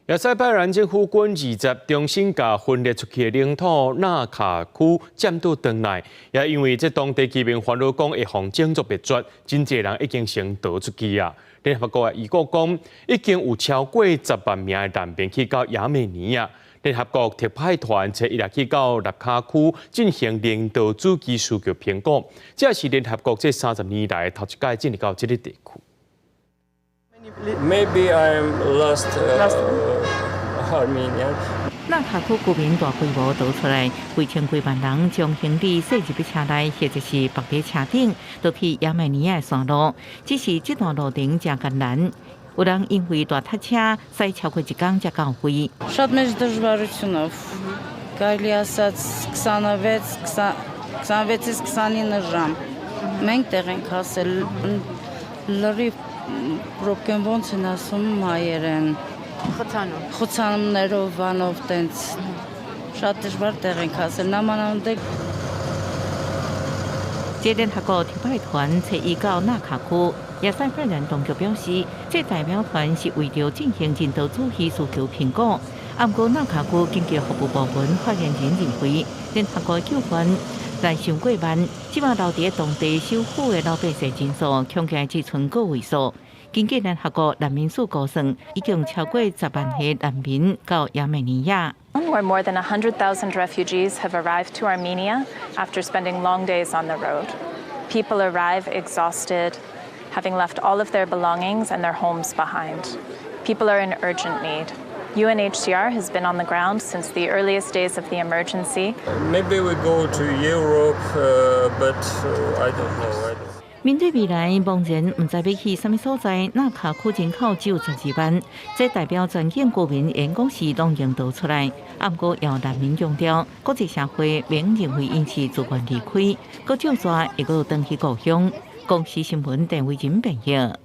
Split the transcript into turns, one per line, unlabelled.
亞塞拜然政府軍20重新共分裂出去的領土納卡區佔倒轉來，也因為這當地居民煩惱講會予種族滅絕，真濟人已經先逃出去啊。聯合國的預估講，已經有超過10萬名的難民去到亞美尼亞。聯合國特派團這一日去到納卡區進行人道主義需求評估，這是聯合國這30年來頭一擺進入到這个地區。
Maybe I'm last Armenian.
納卡區居民大規模逃出來，幾千幾萬人將行李塞入去車內，或者是縛佇車頂，逃去亞美尼亞的山路。只是這段路程誠艱難，有人因為大塞車，駛超過一工才到位。
Շատ մեծ դժվարությունով, կարելի ասած 26, 26-ից 29 ժամ։ Մենք տեղ ենք հասել լրիվ պրոբկեն ոնց են ասում հայերեն։
Խցանում.
Խցանումներով, բանով տենց շատ դժվար տեղ ենք հասել։ Նամանավանդ էլ
這聯合國特派團初一到納卡區，亞塞拜然當局表示，這代表團是為著進行人道主義需求評估。毋過納卡區緊急服務部門發言人認為，聯合國救援來傷過慢，這馬留佇當地受苦的老百姓人數恐驚只賰個位數。根據聯合國難民署估算，已經超過10萬個難民到亞美尼亞。
Where more than 100,000 refugees have arrived to Armenia after spending long days on the road. People arrive exhausted, having left all of their belongings and their homes behind. People are in urgent need. UNHCR has been on the ground since the earliest days of the emergency.
Maybe we go to Europe, but I don't know. I don't.
面對未來，茫然毋知欲去啥物所在。納卡區人口只有12萬，這代表全境居民應該是攏用逃出來。毋過有難民強調，國際社會免認為𪜶是自願離開，閣照煞會閣轉去故鄉。公視新聞鄧偉仁編譯。